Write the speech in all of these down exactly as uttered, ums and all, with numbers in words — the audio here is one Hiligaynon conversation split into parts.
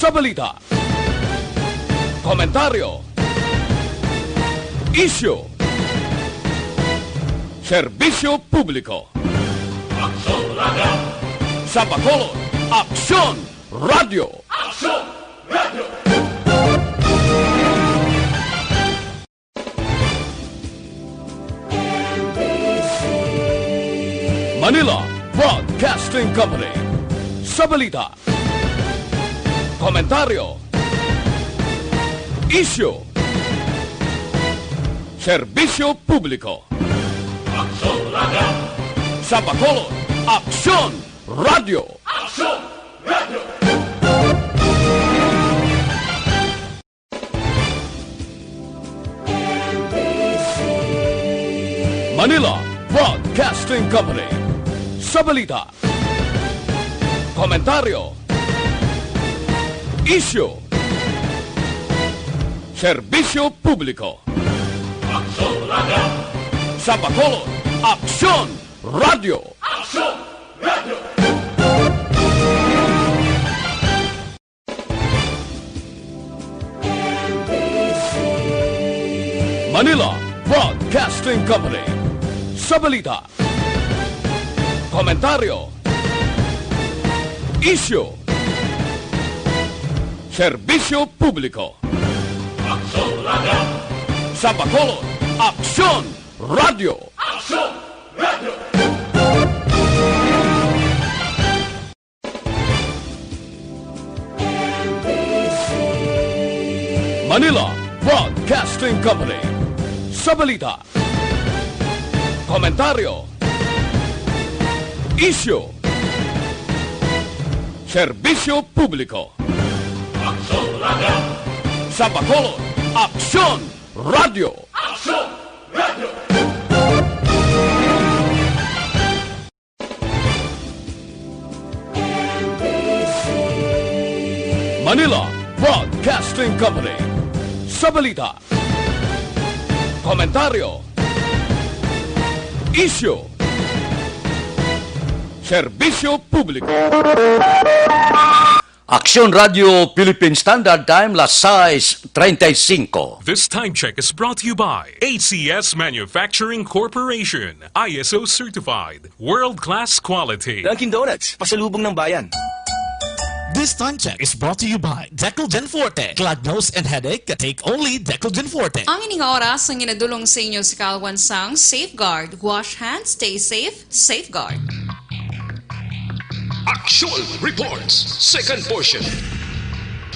Sa balita, komentaryo, isyu, serbisyo publiko. Aksyon Radio. Sa Bacolod, Aksyon Radio. Aksyon Radio. Manila Broadcasting Company. Sa balita, komentaryo, isyu, serbisyo publiko. Aksyon Radio. Sa Bacolod, Aksyon Radio. Aksyon Radio. Manila Broadcasting Company. Sa balita, komentaryo, isyu, serbisyo publiko. Aksyon Radio. Sa Bacolod, Aksyon Radio. Aksyon Radio. Manila Broadcasting Company. Sa balita, komentaryo, isyu, serbisyo publiko. Aksyon Radio. Sa Bacolod, Aksyon Radio. Aksyon Radio. Manila Broadcasting Company. Sa balita, komentaryo, isyu, serbisyo publiko. Aksyon Radio. Sa Bacolod, Aksyon Radio. Aksyon Radio. Manila Broadcasting Company. Sa balita, komentaryo, isyu, serbisyo publiko. Aksyon Radio Philippine Standard Time, las sais treinta y cinco. This time check is brought to you by A C S Manufacturing Corporation, I S O certified, world-class quality. Dunkin' Donuts, pasalubong ng bayan. This time check is brought to you by Decalgen Forte. Glad nose and headache? Take only Decalgen Forte. Ang ining oras ang ginadulong sa inyo sa kalwan sang Safeguard. Wash hands, stay safe, Safeguard. Action Reports, second portion.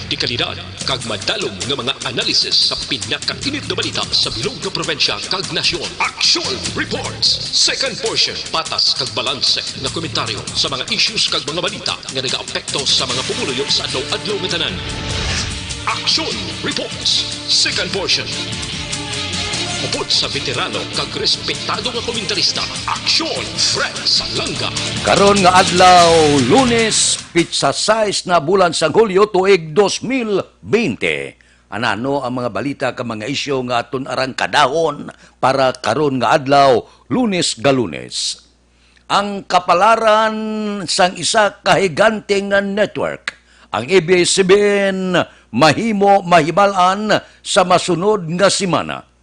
Dekalidad kag madalom nga mga analisis sa pinakainit nga balita sa bilog nga probinsya kag nasyon. Action Reports, second portion. Patas kag balanse nga komentaryo sa mga issues kag mga balita nga nagaapekto sa mga pumuluyo sa adlaw-adlaw nga tanan. Action Reports, second portion. Upod sa veterano kag respetado nga komentarista, Aksyon Fred Salanga. Karon nga adlaw, Lunes, pitsa sais na bulan sang Hulyo, tuig dos mil bente. Anano ang mga balita kag mga isyu nga aton arangkadahon para karon nga adlaw, Lunes nga Lunes? Ang kapalaran sang isa ka higante nga network, ang A B S C B N, mahimo mahibal-an sa masunod nga semana.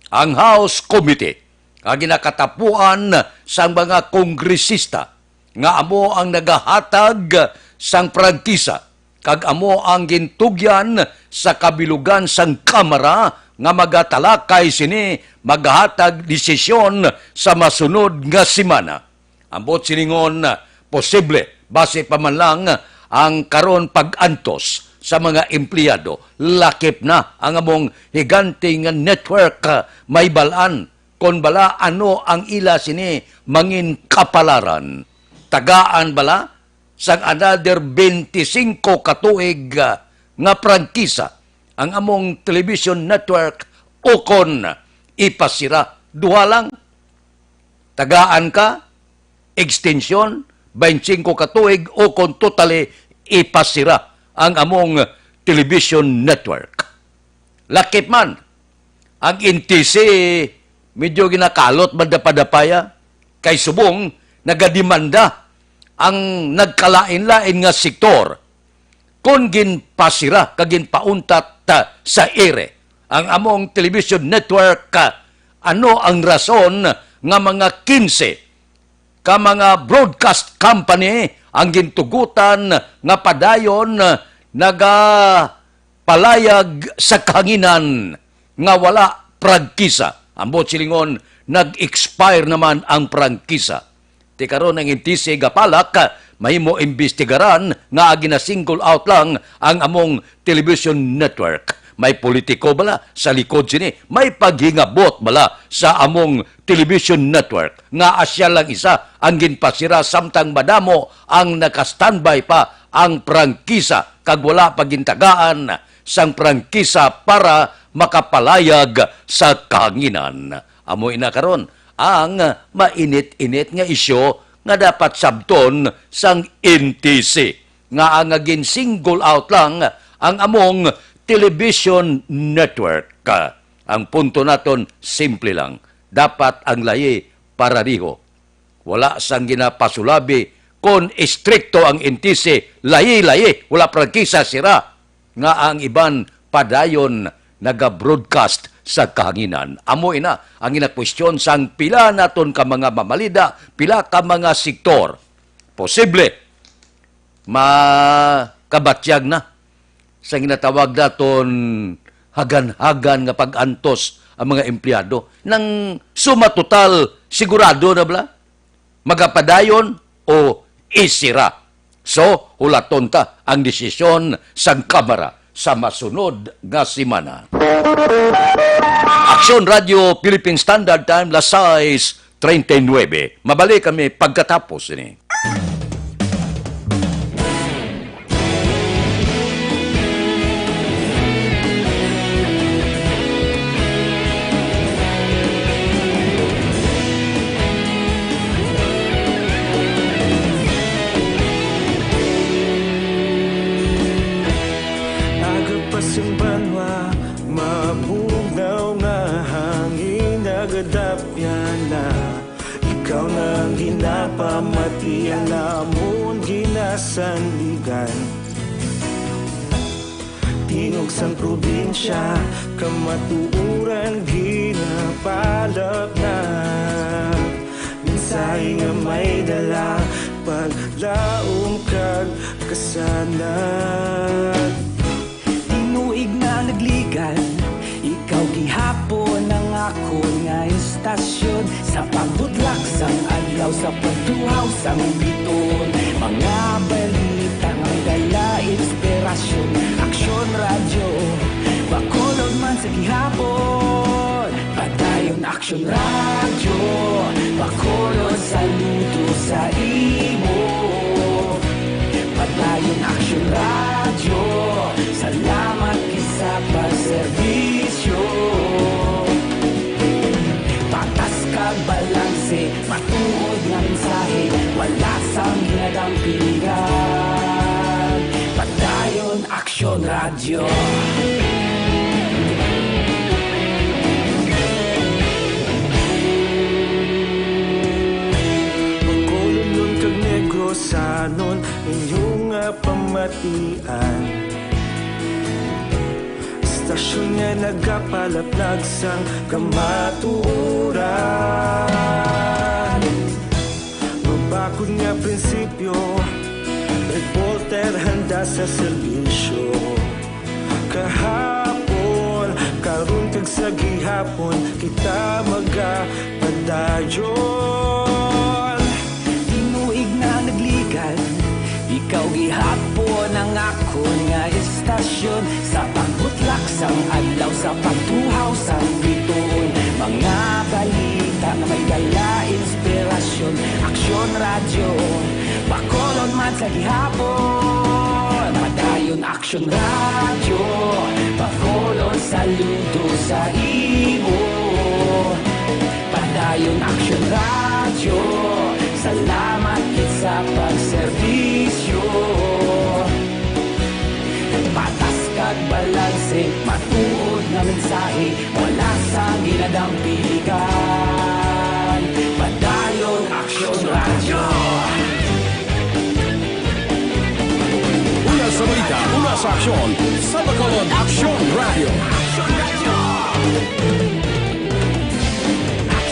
Ang House Committee nga ginakatapuan sang mga kongresista nga amo ang nagahatag sang prangkisa kag amo ang gintugyan sa kabilugan sang Kamara nga magatalakay sini, maghatag desisyon sa masunod nga semana. Ambot silingon, posible basi pa man lang ang karon pag-antos sa mga empleyado. Lakip na ang among higante nga network, ah, mahibal-an kon bala ano ang ila sini mangin kapalaran. Tagaan bala sang another twenty-five ka tuig, ah, nga prangkisa ang among television network ukon ipasira? Duha lang. Tagaan ka extension, twenty-five ka tuig, ukon totally ipasira ang among television network. Lakip man, ang N T C medyo ginakalot man dapadapaya, kay subong nagademanda ang nagkalain-lain nga sektor. kon ginpasira kag ginpauntat, ah, sa ere ang among television network, ah, ano ang rason nga mga kinse ka mga broadcast company ang gintugutan nga padayon nagapalayag sa kahanginan nga wala prangkisa. Ambot silingon, nag-expire naman ang prangkisa. Ti karon ang N T C gapalak, mahimo imbestigaran nga gina-single out lang ang among television network. May politiko bala sa likod sini? May paghingabot bala sa among television network nga asya lang isa ang ginpasira, samtang madamo ang naka-standby pa ang prangkisa kag wala pa gintagaan sang prangkisa para makapalayag sa kahanginan. Amo ina karon ang mainit-init nga isyu nga dapat sabton sang N T C, nga ang gin-single out lang ang among television network. Ang punto naton simple lang, dapat ang layi parariho. Wala sang ginapasulabi kon istrikto ang N T C, layi-layi, wala prangkisa, sira, nga ang iban padayon naga-broadcast sa kahanginan. Amo ina ang ginakwestiyon sang pila naton ka mga mamalida, pila ka mga sektor. Posible makabatyag na sa ginatawag naton hagan-hagan nga pag-antos ang mga empleyado. Nang suma total, sigurado na bala magapadayon o isira. So, hulaton ta ang desisyon sang Kamara sa masunod nga semana. Aksyon Radio Philippine Standard Time, las sais treinta y nueve. Mabalik kami pagkatapos ini. Aga pa sing banwa, mabugnaw nga hangin nagadapyan na. Ikaw na ang ginapamatian namon ginasandigan. Tingog sang probinsya, kamatuoran ginapalapnag. Mensahe nga may dala, paglaom kag kasanag. Tinuig na nagligal, ikaw gihapon ang akon nga istasyon. Sa pagbutlak sang adlaw, sa pagtuhaw sang bituon, mga balita nga may dala inspirasyon. Aksyon Radyo, Bacolod man sa gihapon. Padayon Aksyon Radyo, Bacolod, saludo sa imo. Padayon Aksyon Radyo, salamat gid sa pagserbisyo. Patas kag balanse, matuod nga mensahe, wala sang ginadampigan. Padayon Aksyon Radyo. Bacolodnon kag Negrosanon, inyo nga pamatian. Istasyon nga nagapalaplag sang kamatuoran. Mabakod nga prinsipyo, reporter handa sa serbisyo. Kahapon, karon kag sa gihapon, kita magapadayon. Tinuig na nagligal, ikaw gihapon ang akon nga istasyon. Sa pagbutlak sang adlaw, sa pagtuhaw sang bituon, mga balita nga may dala inspirasyon. Aksyon Radyo, Bacolod man sa gihapon. Padayon Aksyon Radyo, Bacolod, saludo sa imo. Padayon Aksyon Radyo, salamat gid sa pagserbisyo. Patas kag balanse, matuod nga mensahe, wala sang ginadampigan. Padayon Aksyon Radyo. Una sa balita, Sa Bacolod Aksyon Radio.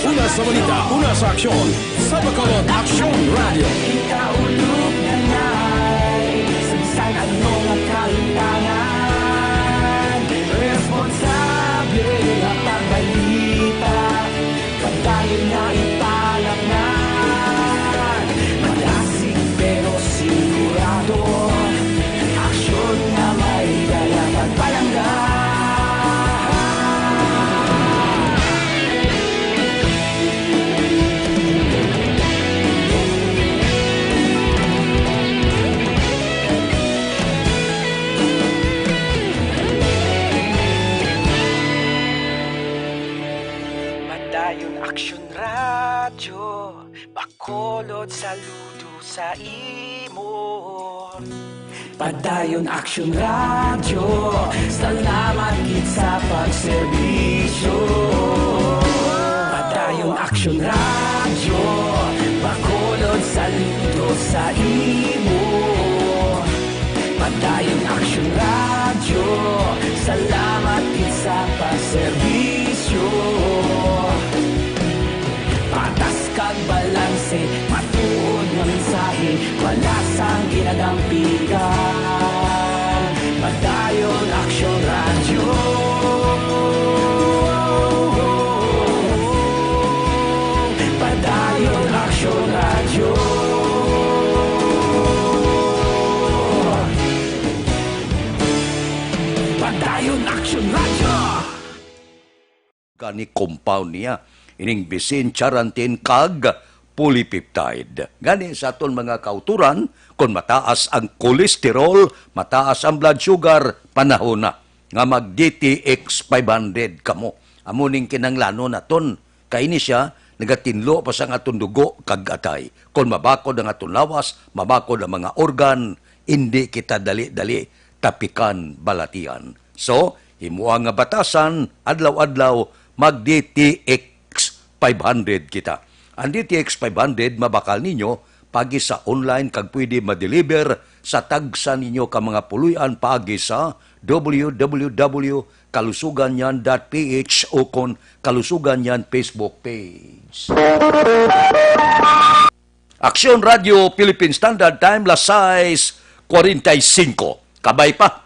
Una sa balita, una sa aksyon, sa Bacolod Aksyon Radio. Ikaulog na na'y sa bisan ano nga kahitangan. Responsable nga pagbalita, padayon na ipalaknan. Madasig pero sigurado, aksyon nga may dala pagpalangga. Padayon Aksyon Radyo, Bacolod, saludo sa imo. Padayon Aksyon Radyo, salamat gid sa pagserbisyo. Padayon Aksyon Radyo, Bacolod, saludo sa imo. Padayon Aksyon Radyo, salamat gid sa pagserbisyo. Patas kag balanse, matuod nga mensahe, wala sang ginadampigan. Padayon Aksyon Radyo. Padayon Aksyon Radyo. Padayon Aksyon Radyo. Gani compound niya ining bisin, charantin, kag polypeptide. Gani sa aton mga kauturan, kon mataas ang cholesterol, mataas ang blood sugar, panahon na nga mag D T X five hundred kamo. Amo ning kinahanglanon naton, kay ini siya nagatinlo pa sang aton dugo kag atay. Kon mabakod ang aton lawas, mabakod ang mga organ, indi kita dali-dali tapikan, balatian. So, himoa nga batasan, adlaw-adlaw mag D T X five hundred kita. Ang D T X five hundred mabakal ninyo paagi sa online kag pwede ma-deliver sa tagsa ninyo ka mga puloy-an paagi sa W W W kalusugan niyan dot P H o kon Kalusugan Niyan Facebook page. Aksyon Radio Philippine Standard Time, las sais cuarenta y cinco. Kabay pa.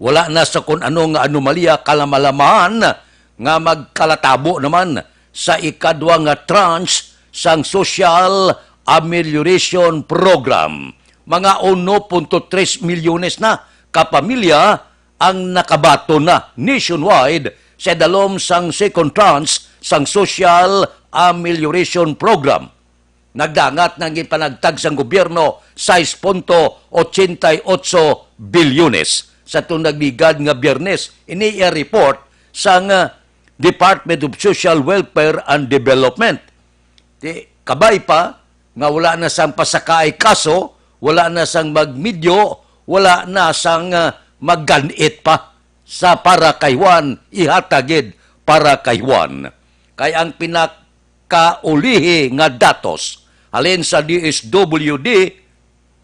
Wala na sa kun ano nga anomalya, kalamalamahan nga magkalatabo naman sa ikadwa nga tranche sang Social Amelioration Program. Mga uno punto tres milyones na ka pamilya ang nakabaton na nationwide sa idalom sang second tranche sang Social Amelioration Program. Nagdangat na ang ginpanagtag sang gobyerno, sais punto ochenta y ocho bilyones. Sa itong nagligad nga Biyernes, ini iya report sang, ah, Department of Social Welfare and Development. Di, kabay pa nga wala na sang pasakaay kaso, wala na sang magmidyo, wala na sang, ah, magganit pa sa para kay Juan, ihatag gid para kay Juan. Kay ang pinakaulihi nga datos halin sa D S W D,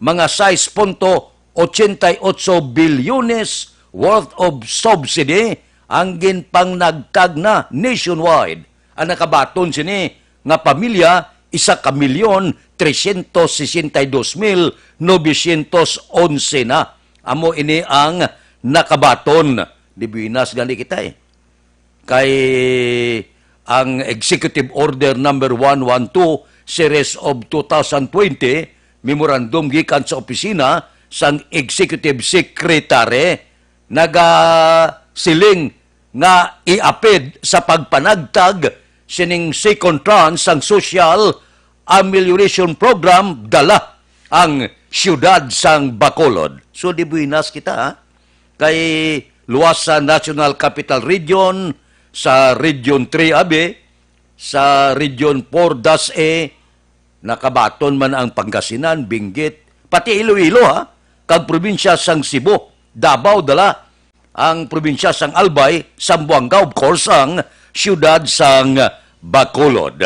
mga sais punto ochenta y ocho bilyones worth of subsidy ang ginpangnagtag na nationwide. Ang nakabaton sini nga pamilya, isa ka milyon trescientos sesenta y dos mil novecientos onse na. Amo ini ang nakabaton. Di buenas gani kita, eh. Kay ang Executive Order Number One one two, Series of two thousand twenty, memorandum gikan sa opisina sang Executive Secretary, nagasiling nga iapid sa pagpanagtag sining second tranche sang Social Amelioration Program dala ang siyudad sang Bacolod. So, di buenas kita, ha? Kay luwas sa National Capital Region, sa Region three abi, sa Region four das e, nakabaton man ang Pangasinan, Benguet, pati Iloilo, ha, kag probinsya sang Cebu, Davao, dala ang probinsya sang Albay, Zamboanga, of course, ang siyudad sang Bacolod.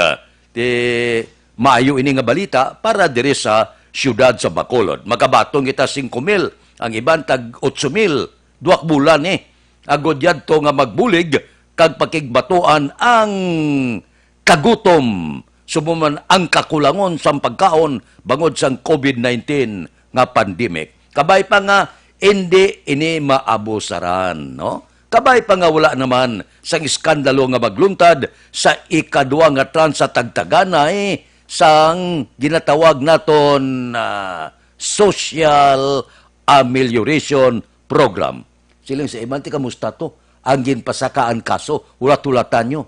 Ti, maayo ini nga balita para diri sa siyudad sa Bacolod. Makabaton kita singko mil Ang iban tag otso mil, duha ka bulan ni, agod yadto nga magbulig kag pakigbatuan ang kagutom, subong man ang kakulangon sang pagkaon bangod sang covid nineteen nga pandemic. Kabay pa nga indi ini maabusaran, no? Kabay pa nga wala naman sang iskandalo nga magluntad sa ikadua nga transa tagtaganay sang ginatawag naton, ah, social amelioration program. Siling sa iban, "Ti kamusta to? Ang ginpasakaan kaso, hulat-hulatan nyo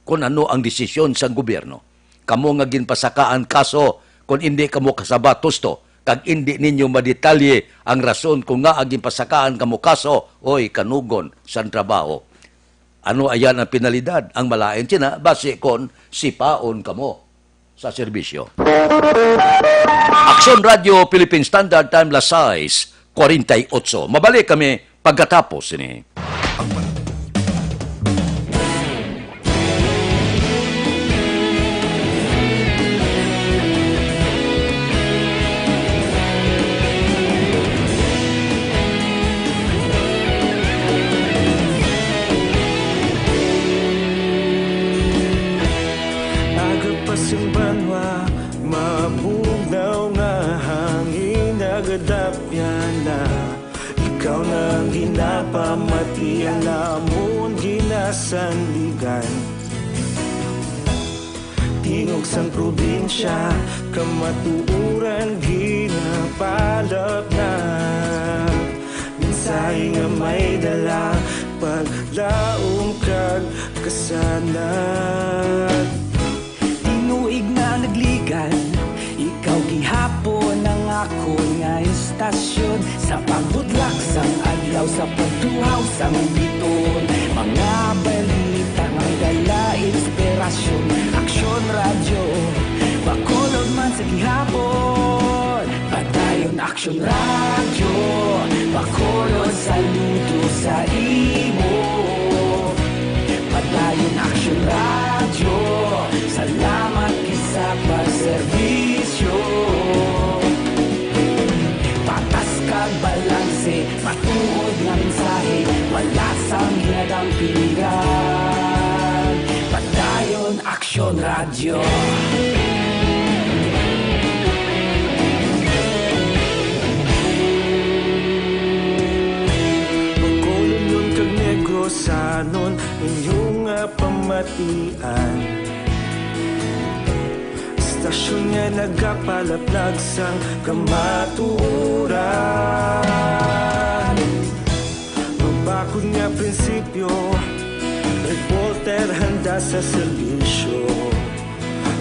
kon ano ang desisyon sang gobyerno. Kamo nga ginpasakaan kaso, kon indi kamo kasabat husto, kag indi ninyo madetalye ang rason kon ngaa ginpasakaan kamo kaso, oy, kanugon sang trabaho." Ano ayan ang penalidad? Ang malain sina, basi kon sipaon kamo sa serbisyo. Aksyon Radio Philippine Standard Time, las sais cuarenta y ocho. Mabalik kami pagkatapos sini. Ang Aga pa sing banwa, mabugnaw nga hangin nagadapyan na. Ikaw na ang ginapamati, ang amon ginasandigan. Tingog sang probinsya, kamatuoran ginapalapnag. Mensahe nga may dala, paglaom kag kasanag. Tinuig na nagligan, ikaw gihapon ang akon nga istasyon. Sa pagbutlak sang adlaw, sa pagtuhaw sang biton, mga balita nga may dala inspirasyon. Aksyon Radyo, Bacolod man sa gihapon. Padayon Aksyon Radyo, Bacolod, saludo sa imo. Padayon Aksyon Radyo, salamat gid sa pagserbisyo. Patas kag balanse, matuod nga mensahe, wala sang ginadampigan. Padayon Aksyon Radyo. Bacolodnon kag Negrosanon, inyo nga pamatian. Istasyon nga nagapalaplag sang kamatuoran. Mabakod nga prinsipyo, reporter handa sa serbisyo.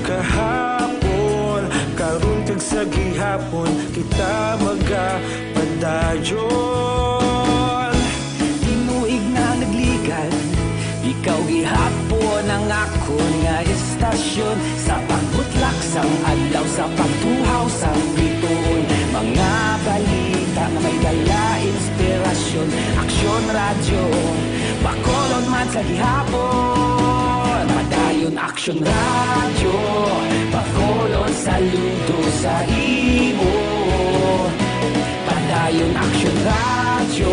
Kahapon, karon kag sa gihapon, kita magapadayon. Tinuig na nagligan, ikaw gihapon ang akon nga istasyon. Sa pagbutlak sang adlaw, sa pagtuhaw sang bituon, mga balita nga may dala inspirasyon. Aksyon Radyo, Bacolod man sa gihapon. Padayon Aksyon Radyo, Bacolod, saludo sa imo. Padayon Aksyon Radyo,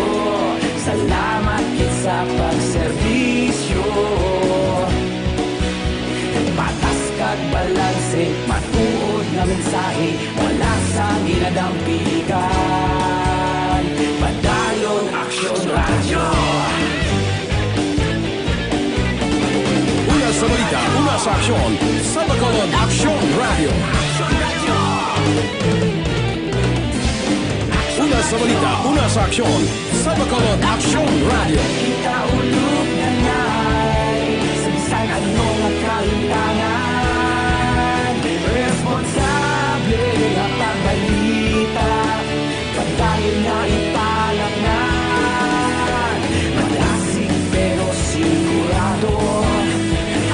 salamat gid sa pagserbisyo. Patas kag balanse, matuod nga mensahe, wala sang ginadampigan. Padayon Aksyon Radyo. Una sa balita, una sa aksyon, sa Bacolod Aksyon Radyo. Una sa balita, una sa aksyon, sa Bacolod Aksyon Radyo. Kita ulog na nay, sa bisan ano nga kalintangan, responsable nga pagbalita. Padayon nga ipalapngan, madasig pero sigurado,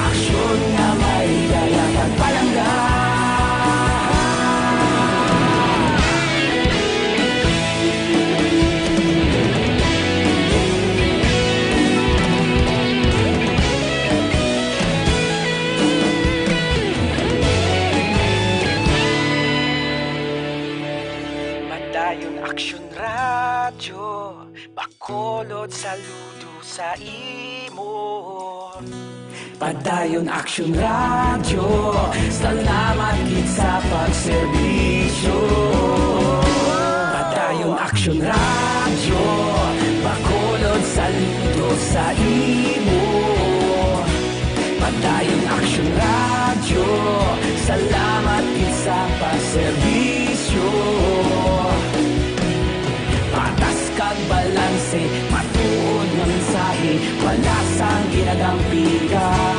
aksyon nga may dala kag palangga. Saludo sa imo. Padayon Action Radio, salamat gid sa pagserbisyo. Padayon Action Radio, Bacolod, saludo sa imo. Padayon Action Radio, salamat gid sa pagserbisyo. Patas kag balanse, matuod nga mensahe, wala sang ginadampigan.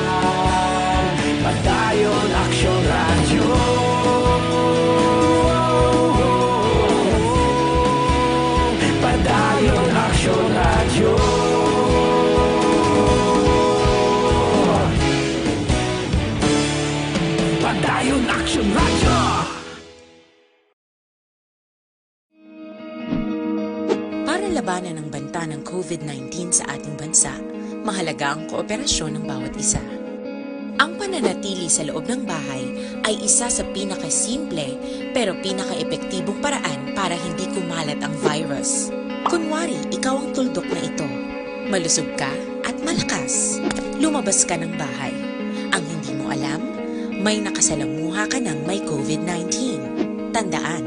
Padayon Action Radio. Padayon Action Radio. Padayon Action Radio. Para labanan ang banta ng COVID nineteen sa ating bansa, mahalaga ang kooperasyon ng bawat isa. Ang pananatili sa loob ng bahay ay isa sa pinakasimple pero pinakaepektibong paraan para hindi kumalat ang virus. Kunwari, ikaw ang tuldok na ito. Malusog ka at malakas. Lumabas ka ng bahay. Ang hindi mo alam, may nakasalamuha ka ng may COVID nineteen. Tandaan,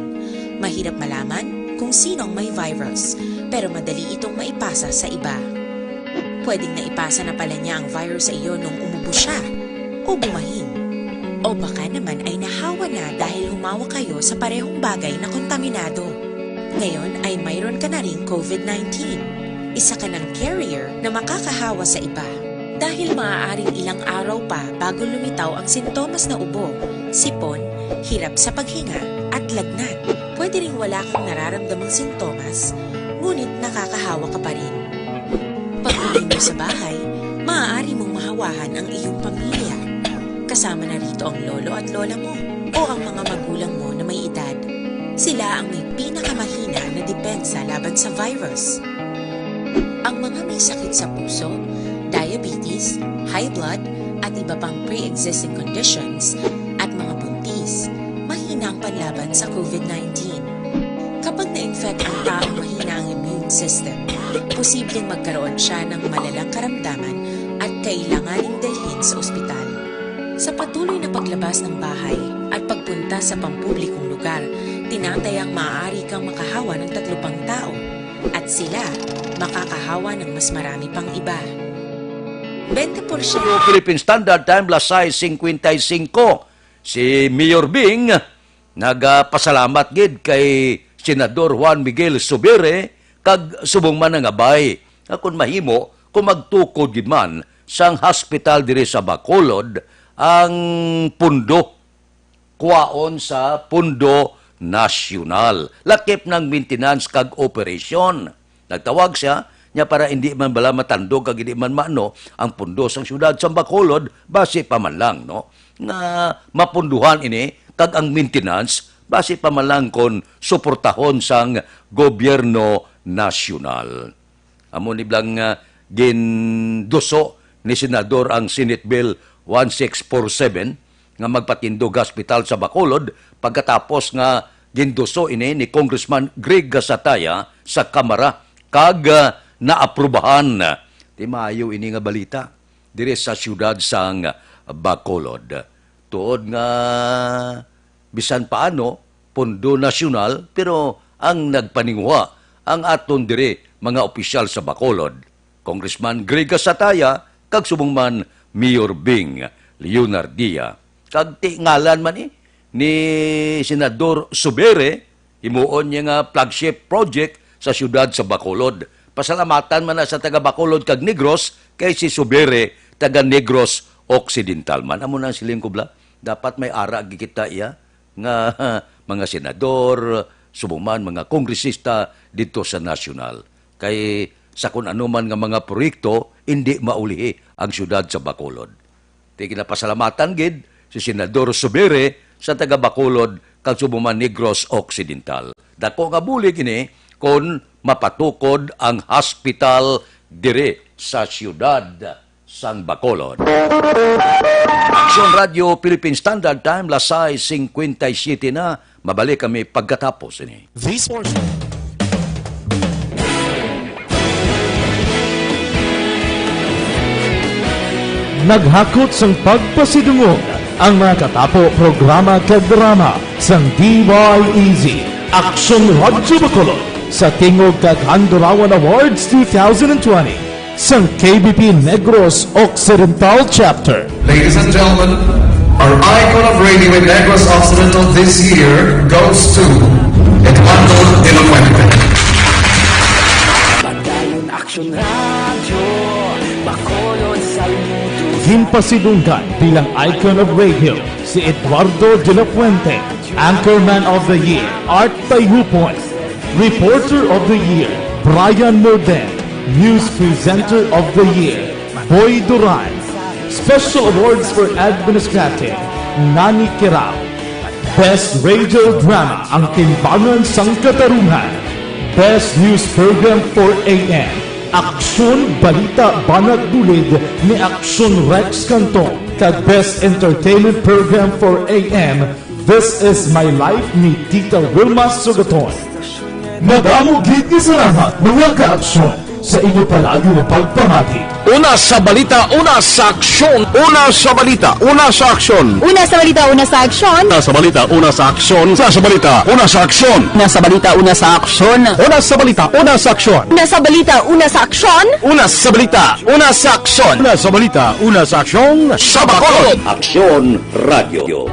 mahirap malaman kung sino ang may virus, pero madali itong maipasa sa iba. Pwedeng naipasa na pala niya ang virus sa iyo nung umubo siya o bumahin. O baka naman ay nahawa na dahil humawa kayo sa parehong bagay na kontaminado. Ngayon ay mayroon ka na ring COVID nineteen. Isa ka ng carrier na makakahawa sa iba. Dahil maaaring ilang araw pa bago lumitaw ang sintomas na ubo, sipon, hirap sa paghinga, at lagnat. Pwede ring wala kang nararamdamang sintomas, ngunit nakakahawa ka pa rin. Pag-uwi mo sa bahay, maaari mong mahawahan ang iyong pamilya. Kasama na rito ang lolo at lola mo o ang mga magulang mo na may edad. Sila ang may pinakamahina na depensa laban sa virus. Ang mga may sakit sa puso, diabetes, high blood, at iba pang pre-existing conditions, at mga buntis, mahina ang panlaban sa COVID nineteen. Kapag na-infect ang taong mahina ang immune system, posibleng magkaroon siya ng malalang karamdaman at kailanganing dalhin sa ospital. Sa patuloy na paglabas ng bahay at pagpunta sa pampublikong lugar, tinatayang maaari kang makahawa ng tatlo pang tao at sila makakahawa ng mas marami pang iba. Bente porsyento. Philippine Standard Time, las sais cincuenta y cinco. Si Mayor Bing nagapasalamat gid kay Senador Juan Miguel Subiri kag subong man nangabay nga kon mahimo, kung magtukod gid man sang hospital diri sa Bacolod ang pundo, kuwaon sa pundo nasyonal, lakip ng maintenance kag operasyon. Nagtawag siya niya para hindi man bala matandog kag hindi man maano ang pundo sang siyudad sang Bacolod, basi pa man lang, no, nga mapunduhan ini kag ang maintenance basi pa man lang kon suportahon sang gobyerno nasyonal. Amo ni blang, ah, ginduso ni Senador ang Senate Bill one six four seven nga magpatindog hospital sa Bacolod pagkatapos nga ginduso ini ni Congressman Greg Gasataya sa Kamara kag, ah, naaprubahan. Ti maayo ini nga balita diri sa siyudad sang Bacolod. Tuod nga bisan paano, pondo nasyonal, pero ang nagpaninguha ang aton diri mga opisyal sa Bacolod, Congressman Greg Sataya kag subong man Mayor Bing Leonardia. Kag ti ngalan man ni, ni Senador Subere, himuon niya nga flagship project sa siyudad sa Bacolod. Pasalamatan man na sa taga Bacolod kag Negros kay si Subere taga Negros Occidental man. Amo na ang siling ko bala. Dapat may ara gid kita iya nga mga senador, subong man mga kongresista didto sa nasyonal. Kay sa kun ano man nga mga proyekto, indi maulihi ang siyudad sa Bacolod. Ti ginapasalamatan gid si Senador Subiri sa taga Bacolod kag subong man Negros Occidental. Dako nga bulig ini kon mapatukod ang hospital diri sa siyudad sang Bacolod. Aksyon Radio Philippine Standard Time, las sais cincuenta y siete na. Mabalik kami pagkatapos ini. This portion. Naghakot sang pagpasidungog ang mga katapo, programa kag drama sang D Y E Z, Aksyon Radyo Bacolod, sa tingog kag Handurawan Awards two thousand twenty sang K B P Negros Occidental Chapter. Ladies and gentlemen, our icon of radio in Negros Occidental this year goes to Eduardo de la Fuente. Padayon Aksyon Radyo, Bacolod, Saludo. Ginpasidunggan bilang icon of radio si Eduardo de la Fuente, Anchorman of the Year, Art Tayupoy, Reporter of the Year, Brian Morden, News Presenter of the Year, Boy Duran, Special Awards for Administrative, Nani Kirao, Best Radio Drama, Ang Timbangan sang Katarungan, Best News Program four A M, Aksyon Balita Banat Bulid ni Aksyon Rex Canton, kag Best Entertainment Program four A M, This Is My Life ni Tita Wilma Sugaton. Madamo gid nga salamat, mga kaaksyon, sa inyo palagi nga pagpamati. Una sa balita, una sa aksyon. Una sa balita, una sa aksyon. Una sa balita, una sa aksyon. Una sa balita, una sa aksyon. Una sa balita, una sa aksyon. Una sa balita, una sa aksyon. Una sa balita, una sa aksyon. Una sa balita, una sa aksyon. Una sa balita, una sa aksyon. Una sa balita, una sa aksyon. Sa Bacolod. Aksyon Radio.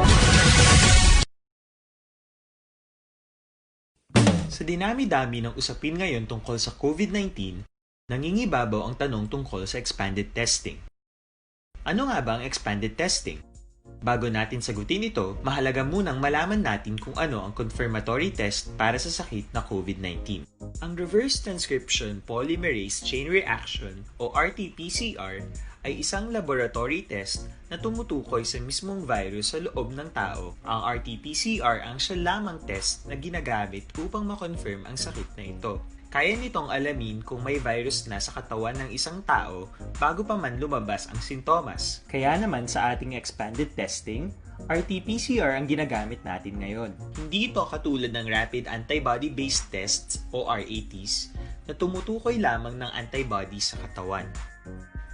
Sa dinami-dami ng usapin ngayon tungkol sa COVID nineteen, nangingibabaw ang tanong tungkol sa expanded testing. Ano nga ba ang expanded testing? Bago natin sagutin ito, mahalaga munang malaman natin kung ano ang confirmatory test para sa sakit na COVID nineteen. Ang reverse transcription polymerase chain reaction o R T P C R ay isang laboratory test na tumutukoy sa mismong virus sa loob ng tao. Ang R T P C R ang siya lamang test na ginagamit upang ma-confirm ang sakit na ito. Kaya nitong alamin kung may virus na sa katawan ng isang tao bago pa man lumabas ang sintomas. Kaya naman sa ating expanded testing, R T P C R ang ginagamit natin ngayon. Hindi ito katulad ng rapid antibody-based tests o R A Ts na tumutukoy lamang ng antibodies sa katawan.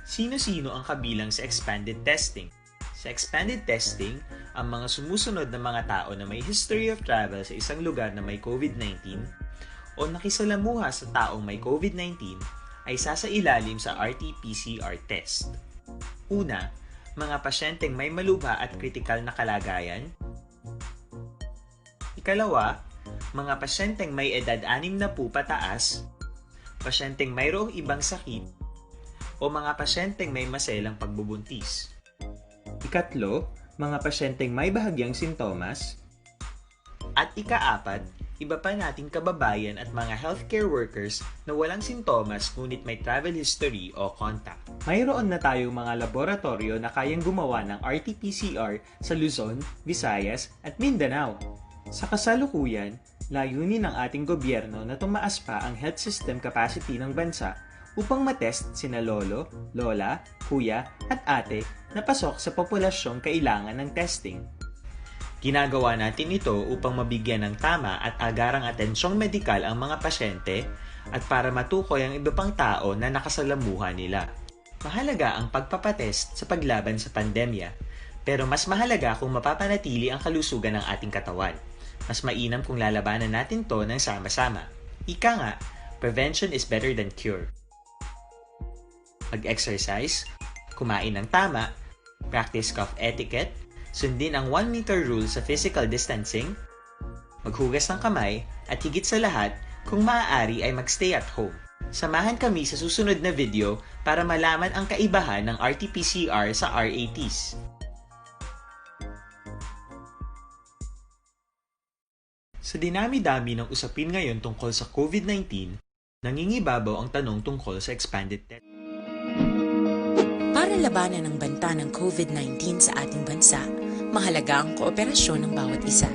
Sino-sino ang kabilang sa expanded testing? Sa expanded testing, ang mga sumusunod na mga tao na may history of travel sa isang lugar na may COVID nineteen o nakisalamuha sa taong may COVID nineteen ay sasailalim sa R T P C R test. Una, mga pasyenteng may malubha at kritikal na kalagayan. Ikalawa, mga pasyenteng may edad anim na po pataas, pasyenteng mayroong ibang sakit, o mga pasyenteng may maselang pagbubuntis. Ikatlo, mga pasyenteng may bahagyang sintomas. At ikaapat, iba pa nating kababayan at mga healthcare workers na walang sintomas ngunit may travel history o contact. Mayroon na tayong mga laboratoryo na kayang gumawa ng R T P C R sa Luzon, Visayas, at Mindanao. Sa kasalukuyan, layunin ng ating gobyerno na tumaas pa ang health system capacity ng bansa upang matest sina lolo, lola, kuya, at ate na pasok sa populasyong kailangan ng testing. Ginagawa natin ito upang mabigyan ng tama at agarang atensyong medikal ang mga pasyente at para matukoy ang iba pang tao na nakasalamuha nila. Mahalaga ang pagpapatest sa paglaban sa pandemya, pero mas mahalaga kung mapapanatili ang kalusugan ng ating katawan. Mas mainam kung lalabanan natin 'to ng sama-sama. Ika nga, prevention is better than cure. Mag-exercise, kumain ng tama, practice cough etiquette, sundin ang one meter rule sa physical distancing, maghugas ng kamay, at higit sa lahat, kung maaari ay mag-stay at home. Samahan kami sa susunod na video para malaman ang kaibahan ng R T P C R sa R A Ts. Sa dinami-dami ng usapin ngayon tungkol sa COVID nineteen, nangingibabaw ang tanong tungkol sa expanded test. Para labanan ang banta ng COVID nineteen sa ating bansa, mahalaga ang kooperasyon ng bawat isa.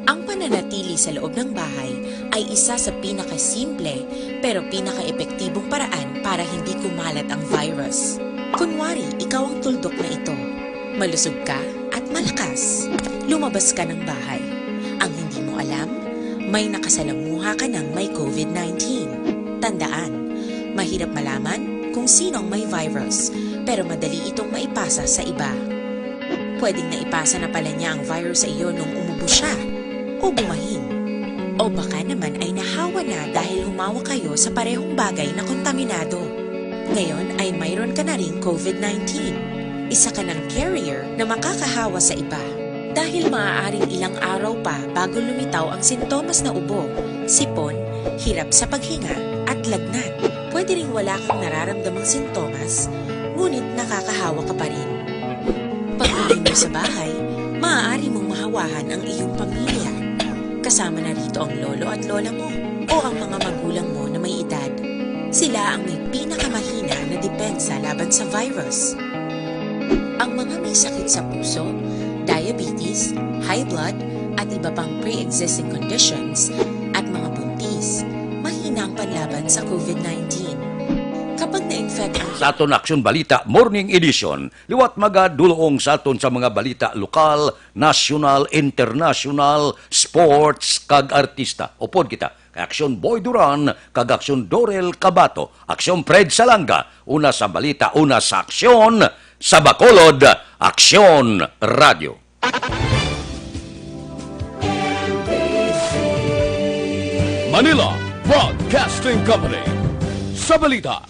Ang pananatili sa loob ng bahay ay isa sa pinakasimple pero pinakaepektibong paraan para hindi kumalat ang virus. Kunwari, ikaw ang tuldok na ito. Malusog ka at malakas. Lumabas ka ng bahay. Ang hindi mo alam, may nakasalamuha ka ng may COVID nineteen. Tandaan, Mahirap malaman kung sino ang may virus, pero madali itong maipasa sa iba. Pwedeng naipasa na pala niya ang virus sa iyo nung umubo siya o bumahin. O baka naman ay nahawa na dahil humawak kayo sa parehong bagay na kontaminado. Ngayon ay mayroon ka na ring COVID nineteen. Isa ka ng carrier na makakahawa sa iba. Dahil maaaring ilang araw pa bago lumitaw ang sintomas na ubo, sipon, hirap sa paghinga, at lagnat. Pwede ring wala kang nararamdamang sintomas, ngunit nakakahawa ka pa rin. Pag-uwi mo sa bahay, maaari mong mahawahan ang iyong pamilya. Kasama na rito ang lolo at lola mo o ang mga magulang mo na may edad. Sila ang may pinakamahina na depensa laban sa virus. Ang mga may sakit sa puso, diabetes, high blood, at iba pang pre-existing conditions, at mga buntis, mahina ang panlaban sa COVID nineteen. Kapag na-infect ang Sa aton Aksyon Balita Morning Edition, liwat magadulong sa aton sa mga balita lokal, national, international, sports, kag artista. Upod kita kay Aksyon Boy Duran kag Aksyon Dorel Cabato, Aksyon Fred Salanga, una sa balita, una sa aksyon, sa Bacolod, Aksyon Radio. Manila Broadcasting Company, sa balita.